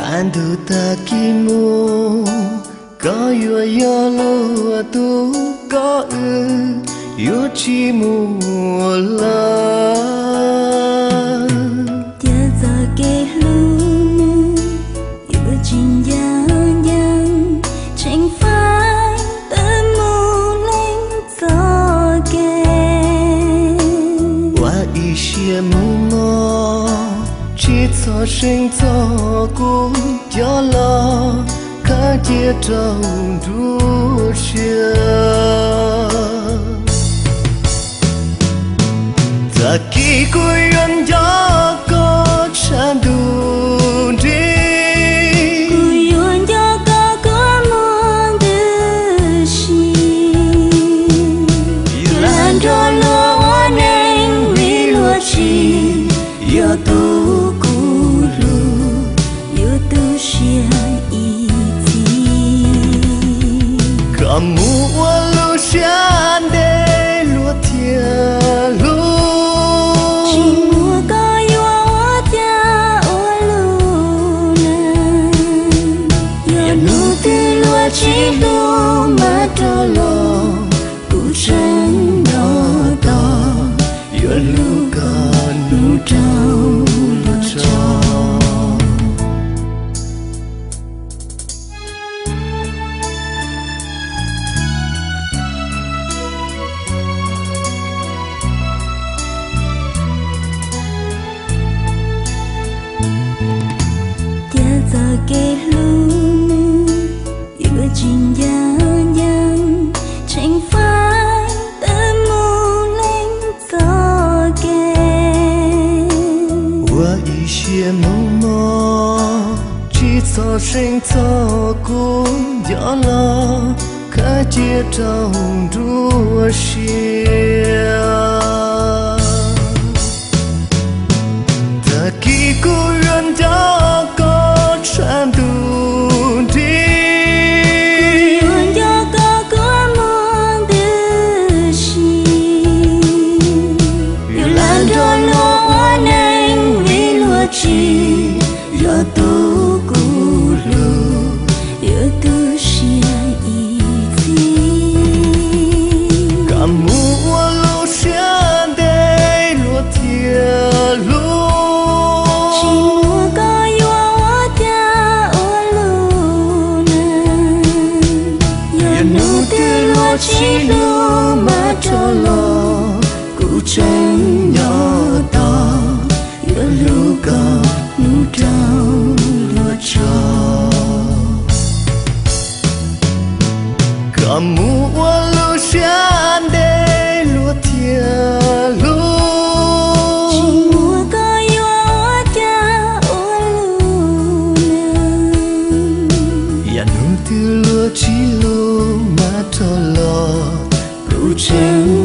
Tag ntuj tag kis mus, koj yuav yog luag tus, koj wb yuav tsis mus lawm. Tias txoj kev hlub yuav tsis ncav ncees, tseem faib tawm mus leej txoj kev. Ua ib siab mus mog, tsis txhob seev txog kuv cov lus, khav cia rau nruab siab. Tag kis kuv yuav nco koj tshaj ntuj nrig, kuv yuav nco koj kua muag ntws si. Yuav lam nrog luag ua neej vim luag tsis yog tus kuv hlub, yuav tu siab ib txhis. Koj mus ua lub siab ntev luag thiaj hlub, tsis muaj koj yuav ua cas ua lub neej. Yog hnub twg luag tsis hlub mas rov los, kuv tseem nyob tos, yuav hlub koj hnub rau luag tso. Tias txoj kev hlub yuav tsis ncav ncees, tseem faib tawm mus leej txoj kev. Ua ib siab mus mog, tsis txhob seev txog kuv cov lus, khav cia rau nruab siab. Tag kis kuv yuav nco koj tshaj ntuj nrig, kuv yuav nco koj kua muag ntws si. Yuav lam nrog luag ua neej vim luag tsis yog tus kuv hlub, yuav tu siab ib txhis. Koj mus ua lub siab ntev luag thiaj hlub, tsis muaj koj yuav ua cas ua lub neej. Yog hnub twg luag tsis hlub mas rov los, kuv tseem nyob tos, yuav hlub koj hnub rau luag tso. Koj mus ua lub siab ntev luag thiaj hlub, tsis muaj koj yuav ua cas ua lub neej. Yog hnub twg luag tsis hlub mas rov los, kuv tseem